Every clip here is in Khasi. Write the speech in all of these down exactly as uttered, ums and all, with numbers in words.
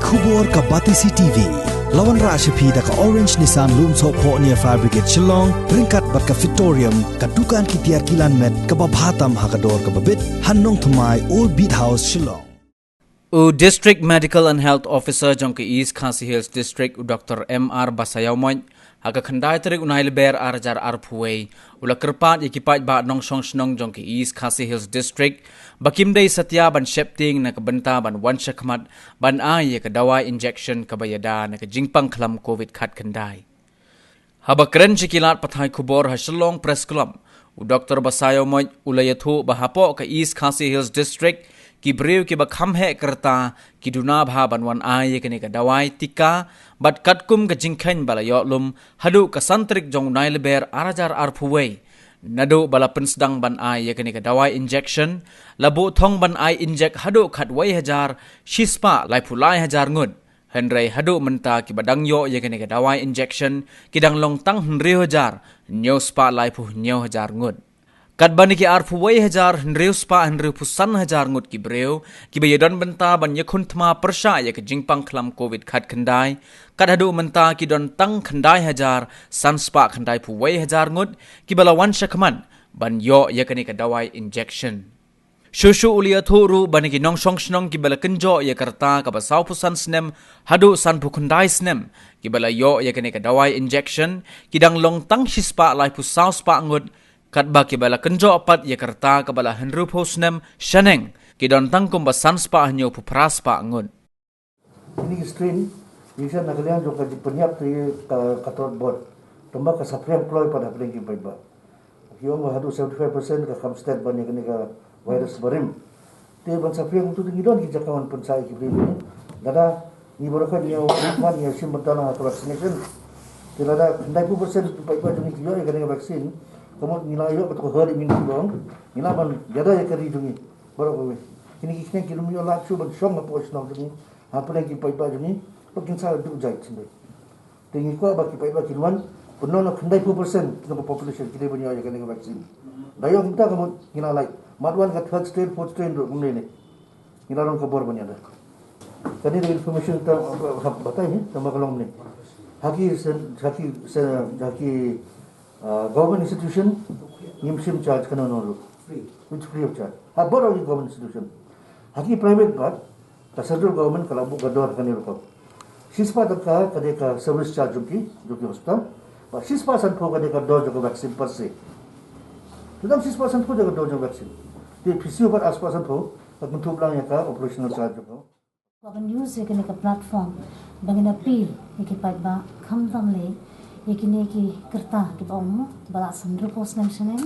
Khubor ka Batesi T V. La wanrah sha phi da ka Orange Nissan Lumsohphoh near Fire Brigade Shillong, ryngkat bad ka Fitorium, ka dukan ki tiar kilan met kaba bha tam ha ka dor kaba bit, ha Nongthymmai, Old Beat House, Shillong. U District Medical and Health Officer jong ka East Khasi Hills District, u Doctor M R Basaiawmoit, ha ka khyndai tarik u Nailber ar hajar arphew wei, u la kyrpad ïa ki paidbah nongshong shnong jong ka East Khasi Hills District ba kim dei satia ban sheptieng na ka bynta ban wan shakhmat ban ai ïa ka dawai injection kaba ïada na ka jingpang khlam Covid khatkhyndai. Haba kren sha ki lad pathai khubor ha Shillong Press Club, u Doctor Basaiawmoit u la ïathuh ba hapoh ka East Khasi Hills District, ki briew kiba kham heh ka rta ki duna bha ban wan ai ïa kane ka dawai tika, bad katkum ka jingkheiñ ba la ïoh lum, haduh ka san tarik jong u Nailber ar hajar arphew wei, naduh ba la pynsdang ban ai ïa kane ka dawai injection, la buh thong ban ai injek haduh khatwei hajar shispah laiphew lai hajar ngut. Hynrei haduh mynta kiba dang ïoh ïa kane ka dawai injection ki dang long tang hynriew hajar hynñiew spah laiphew hynñiew hajar ngut. Katba na ki arphew wei hajar hynriew spah hynriewphew san hajar ngut ki briew kiba ïadon bynta ban ïakhun thma pyrshah ïa ka jingpang khlam Covid khatkhyndai, kat haduh mynta ki don tang khyndai hajar san spah khyndaiphew wei hajar ngut kiba la wan shakhmat ban ïoh ïa kane ka dawai injection. Shuh shuh u la ïathuh ruh ba na ki nongshong shnong kiba la kynjoh ïa ka rta kaba sawphew san snem haduh sanphew khyndai snem kiba la ïoh ïa kane ka dawai injection ki dang long tang shispah laiphew saw spah ngut, katba kiba la kynjoh pat ïa ka rta kaba la hynriewphew snem shaneng ki don tang kumba san spah hynñiewphew phra spah ngut. Kine ki strain, ngi shet na ka liang jong ka jingpynïap te ka, ka trot bor. Tangba ka saphriang kloi pat hapdeng ki paidbah. Ki ong ba haduh seventy-five percent ka kham stet ban ïa kane ka virus barim. Te ban saphriang utu te ngi don ki jaka ban pynshai ki briew ne. Lada ngi baroh ngi ïa wan ïa shim bynta na ka vaccination. Te lada khyndai phew percent ki paidbah jong ngi ki ïoh ïa kane ka vaccine. Ka mut ngi la ïoh ka herd immunity ba ong. Ngi lah ban ïada ïa ka ri jong ngi baroh kawei. Kine ki kynthei ki rung ïoh lad shuh ban shong hapoh shnong jong ngi. Hapdeng ki paidbah jong ngi, ba kin sa duh jait sendai. Te ngi kwah ba ki paidbah kin wan pynlong na khyndai phew percent jong ka population ki dei ban ïoh ïa kane ka vaccine. Da ïoh kumta ka mut ngi la lait. Mat wan ka third strain, fourth strain ruh kumne ne. Ngi la long ka bor ban ïada. Kane da information ta, ha, batai ne, tangba ka long ne. Ha ki sen, ha ki sen, ha ki, ah, government institution, ngim shim charge kano kano ruh. It's free of charge. Ha baroh ki government institution. Ha ki private pat, ka central government ka la buh ka dor kane rukom. Shispah tyngka ka dei ka service charge jong ki, jong ki hospital. Bad shispah sanphew ka dei ka dor jong ka vaccine per se. Te tang shispah sanphew jong ka dor jong ka vaccine. Te P C O pat arspah sanphew, ka kynthup lang ïa ka operational charge jong ka. Ka ban use ïa kane ka platform ba ngin appeal ïa ki paidbah, khamtam lei ïa kine ki rta kiba ong ba la san hynriewphew snem shaneng,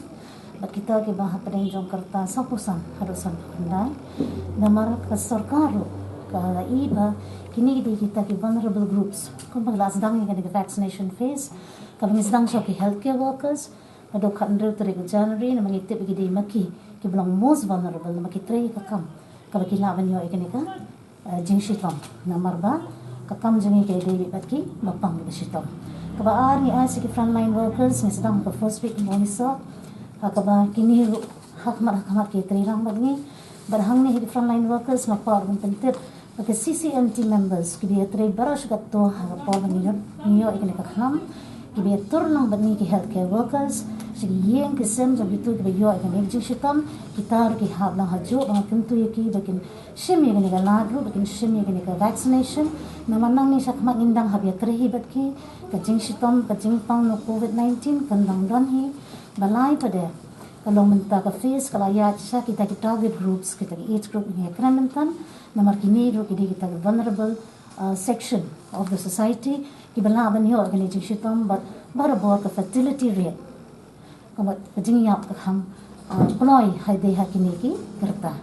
bad kita kiba hapdeng jong ka rta sawphew san haduh sanphew khyndai. Namar ka sorkar ruh ka la ïohi ba kine ki dei kita ki vulnerable groups. Kumba la sdang ïa kane ka vaccination phase, kaba ngi sdang sha ki healthcare workers, haduh khathynriew tarik January, namar ngi tip ïa ki dei ma ki kiba long most vulnerable, namar ki trei ïa ka kam kaba ki lah ban ïoh ïa kane ka eh, jingshitom. Namar ba ka kam jong ngi ka dei bad kiba pang kiba shitom. Kaba ar, ngi ai sha ki frontline workers, ngi sdang ka first week Naisoh, ha kaba kine ruh ha khmat ha khmat ki trei lang bad ngi. Bad hangne ha ki frontline workers nga kwah ruh ban pyntip ba ki C C M T members kiba ïatrei baroh shi katta ha ka por ba ngi ïoh, ngi ïoh ïa kane ka khlam, kiba ïatur lang bad ngi ki healthcare workers sha ki ïing ki sem jong kito kiba ïoh ïa kane ka jingshitom. Kita ruh ki hap lang hajuh ba nga kyntu ïa ki ba kin shim ïa kane ka lad ruh, ba kin shim ïa kane ka vaccination. Namar nangne shakhmat ngin dang hap ïatrei hi bad ki, ka jingshitom ka jingpang na Covid nineteen kan dang don hi. Ba lai pat de ka long mynta ka phase ka la ïaid sha kita ki target groups, kita ki age group ngi ïakren mynta. Namar kine ruh ki dei kita ki vulnerable, uh, section of the society kiba lah ban ïoh ïa kane ka jingshitom, bad barabor ka fatality rate, ka mut ka jingïap ka kham, ah, kloi ha dei ha kine ki rta.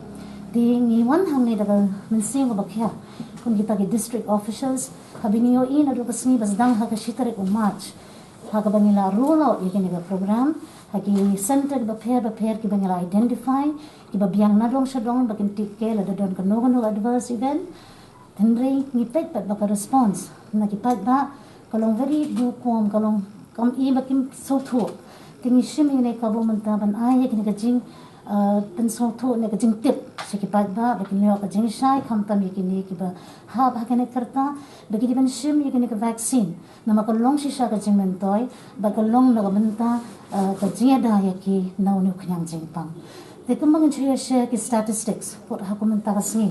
Te ngi wan hangne da ka mynsiem kaba khia kum kita ki district officials, haba ngi ïohi naduh ka sngi ba sdang ha ka shi tarik u March, ha kaba ngi la roll out ïa kane ka program ha ki center bapher bapher kiba ngi la identify, kiba biang na dong sha dong ba kin take care lada don kano kano adverse event. Hynrei ngi peit pat ba ka response na ki paidbah ka long very lukewarm, ka long kam i ba kim sngewthuh. Te ngi shim ïa kane ka kabu mynta ban ai ïa kane ka jing, Uh, pynsngewthuh ne ka jingtip sha ki paidbah ba kin ïoh ka jingshai khamtam ïa kine kiba hap ha kane ka rta ba ki dei ban shim ïa kane ka vaccine. Namar ka long shisha ka jingmyntoi bad ka long na ka bynta, uh, ka jingïada ïa ki na une u khñiang jingpang. Te kumba ngin shu ïa share ki statistics, put ha ka mynta ka sngi,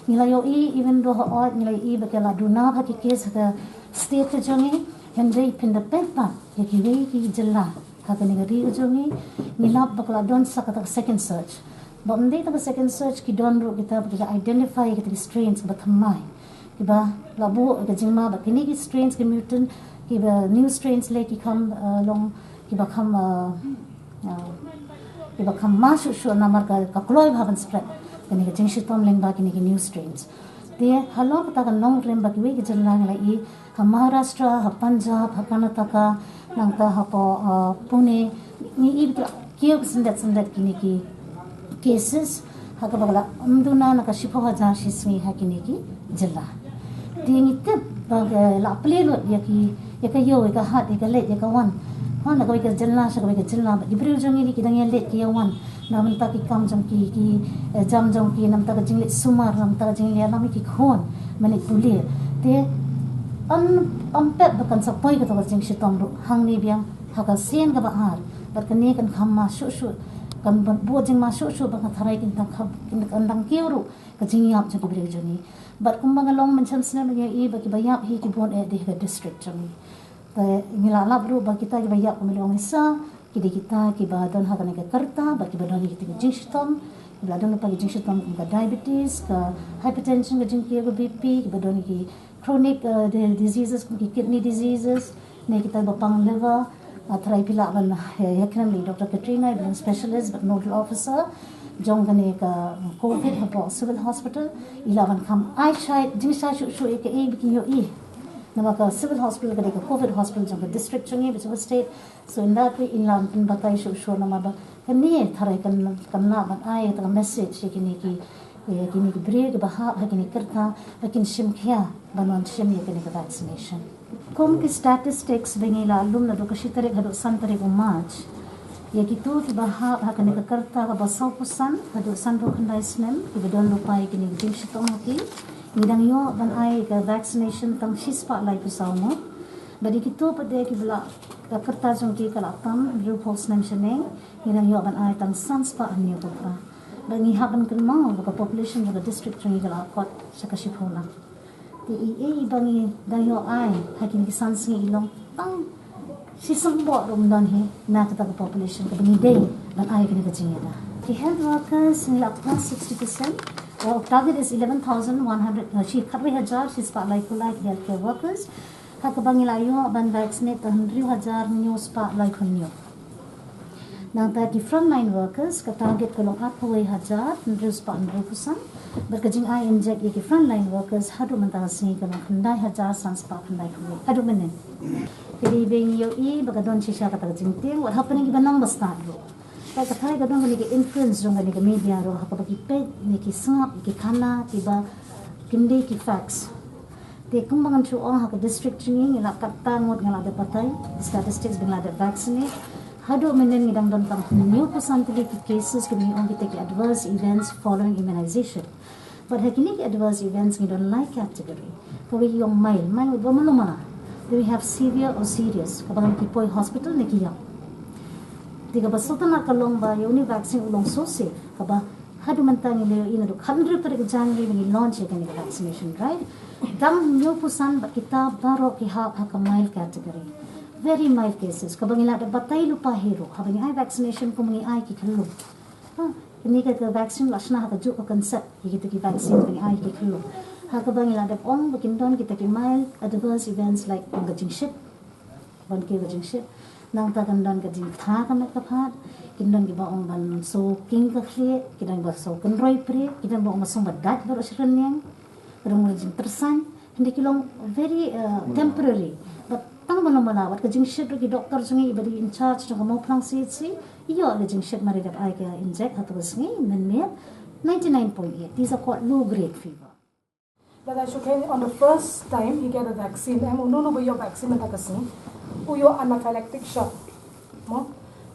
ngi la ïohi even though ha ot ngi la ïohi ba ki la duna ha ki case ha ka state ka jong ngi, hynrei phin da peit pat ïa kiwei ki jylla ha kane ka ri ka jong ngi, ngi lap ba ka la don sa kata ka second surge. Ba ym dei ta ka second surge, ki don ruh kita ba ki la identify kita ki strains ba thymmai, kiba la buh ka jingma ba kine ki strains ki mutant, kiba new strains lei ki kham, uh, long, kiba kham, uh, uh, kiba kham ma shuh shuh namar ka, ka kloi bha ban spread kane ka jingshitom lyngba kine ki new strains. Te halor kata ka nongrim ba kiwei ki jylla ngi la ïohi ha Maharashtra, ha Punjab, ha Karnataka, nangta hapoh, uh, Pune, ngi ïohi ba ki la kiew syndet syndet kine ki cases, ha kaba ka la ym duna na ka shiphew hajar shi sngi ha kine ki jylla. Te ngi tip ba ka la plie lut ïa ki, ïa ka ïew, ïa ka hat, ïa ka leit, ïa ka wan, ha na kawei ka jylla sha kawei ka jylla, bad ki briew jong ngi ki dang ïaleit ki ïawan na bynta ki kam jong ki, ki, eh, jam jong ki, na bynta ka jingleit sumar, na bynta ka jingleit ïalam ïa ki khun ban leit pule. Te ym, ym pep ba kan sa poi kato ka jingshitom ruh hangne biang ha ka sien kaba ar. Bad kane kan kham ma shuh shuh, kan ban buh jingma shuh shuh ba ka tharai kin dang kham, kin dang kiew ruh ka jingïap jong ki briew jong ngi. Bad kumba nga long mynshem snem ngi ïohi ba kiba ïap hi ki bun eh dei ha ka district jong ngi. Te ngi la lap ruh ba kita kiba ïap kumba long isa, ki dei kita kiba don ha kane ka rta, ba kiba don ïa kita ki jingshitom, kiba la don lypa ki jingshitom kum ka diabetes, ka hypertension, ka jingkiew ka B P, kiba don ïa ki chronic, uh, di-, diseases kum ki kidney diseases, ne kita ba pang liver. Uh, tharai phi lah ban, uh, ïa, ïakren bad Doctor Katrina, iba long specialist bad nodal officer jong kane ka COVID hapoh Civil Hospital. I lah ban kham ai shai, jingshai shuh shuh ïa kaei ba ki ïohi. Namar ka Civil Hospital ka dei ka COVID hospital jong ka district jong ngi, ba jong ka state. So in that way in lah ban pynbatai shuh shuh namar ba kane tharai kan, kan lah ban ai kata ka message ïa kine ki, ïa kine ki briew kiba hap ha kine ki rta ba kin shim khia ban wan shim ïa kane ka vaccination. Kum ki statistics ba ngi la lum naduh ka shi tarik haduh san tarik u March, ïa kito kiba hap ha kane ka rta kaba sawphew san haduh sanphew khyndai snem kiba don lypa ïa kine ki jingshitom ha ki, ngi dang ïoh ban ai ka vaccination tang shispah laiphew saw ngut. Bad ïa kito pat de kiba la, ka rta jong ki ka la tam hynriewphew snem shaneng, ngi dang ïoh ban ai tang sanspah hynñiewphew phra. Bad ngi hap ban kynmaw ba ka population jong ka district jong ngi ka la kot sha ka shiphew lak. Te i, i, i ba ngi dang ïoh ai ha kine ki san sngi i long tang shi symboh ruh ym don hi na kata ka population kaba ngi dei ban ai kane ka jingïada. Ki health workers ngi la pass sixty percent. Our target is eleven thousand one hundred, uh, shi khatwei hajar shispah laiphew lai ki healthcare workers. Ha kaba ngi la ïoh ban vaccinate tang hynriew hajar hynñiewspah laiphew hynñiew. Nangta ki frontline workers, ka target ka long arphew wei hajar hynriewspah hynriewphew san. Bad ka jingai inject ïa ki frontline workers haduh mynta ka sngi ka long khyndai hajar sanspah khyndaiphew wei haduh mynnin. Te dei ba ngi ïohi ba ka don shisha kata ka jingtieng, wat hapdeng kiba nang ba stad ruh. Ka, ka tharai ka don kane ka influence jong kane ka media ruh ha kaba ki peit ne ki sngap ki khana kiba kim dei ki facts. Te kumba ngan shu ong ha ka district jong ngi ngi la katta ngut ngi la dep batai, statistics ba ngi la dep vaccinate. Haduh mynnin ngi dang don tang hynñiewphew san tylli ki cases kiba ngi ong kita ki adverse events following immunization. Bad ha kine ki adverse events ngi don lai category. Kawei ki ong mild, mild ba mano mano. Then we have severe or serious, kaba ngan ki poi hospital ne ki ïap. Te kaba sngewtynnat ka long ba ïa une vaccine u long so safe, kaba haduh mynta ngi la ïohi naduh khathynriew tarik January ba ngi launch ïa kane ka vaccination drive. Dang hynñiewphew san bad kita baroh ki hap ha ka mild category. Very mild cases. Kaba ngi la dep batai lypa hi ruh haba ngi ai vaccination kum ngi ai ki khyllung. Ha, kane ka, ka vaccine la shna ha kajuh ka concept ïa kita ki vaccine ba ngi ai ki khyllung. Ha kaba ngi la dep ong ba kin don kita ki mild adverse events like kum ka jingshit, ban kiew ka jingshit. Nangta kan don ka jingtha ka met ka phad, kin don kiba ong ban shu king ka khlieh, kin don ba shu kynroi prieh, kin don ba ong ba shu ba dait baroh shi rynïeng, ka don ka jingtyrsain, hynrei ki long very, uh, temporary. Bad tang ba long ba la, bad ka jingshit ruh ki doctor jong ngi ba dei in charge jong ka Mawphlang C H C, ïoh ka jingshit mar i dep ai ka inject ha tu ka sngi, mynmiet, ninety nine point eight. These are called low grade fever. Lada shu kheiñ on the first time he get a vaccine, em, uno uno ba ïoh vaccine mynta ka sngi u ïoh anaphylactic shock. Mo,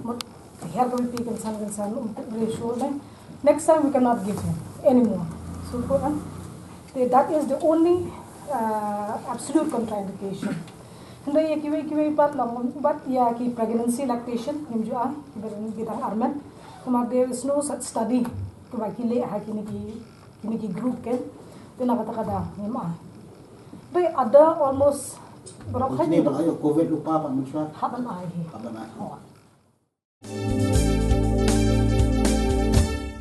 mo, Her kawei phi kynsan kynsan, um tip briew shuh ne. Next time we cannot give him anymore. So ko an. Te that is the only uh, absolute contraindication. Hynrei ïa kiwei kiwei pat long, bad ïa ki pregnancy lactation, ngim ju ai, kiba dang, ki dang armet. Namar there is no such study kiba ki leh ha kine ki, kine ki group ke. Te na kata ka daw ngim ai. Hynrei ada almost baroh. Kine ba la ïoh covid lypa pat mynshuwa. Hap ban ai hi. Hap ban ai. Oh.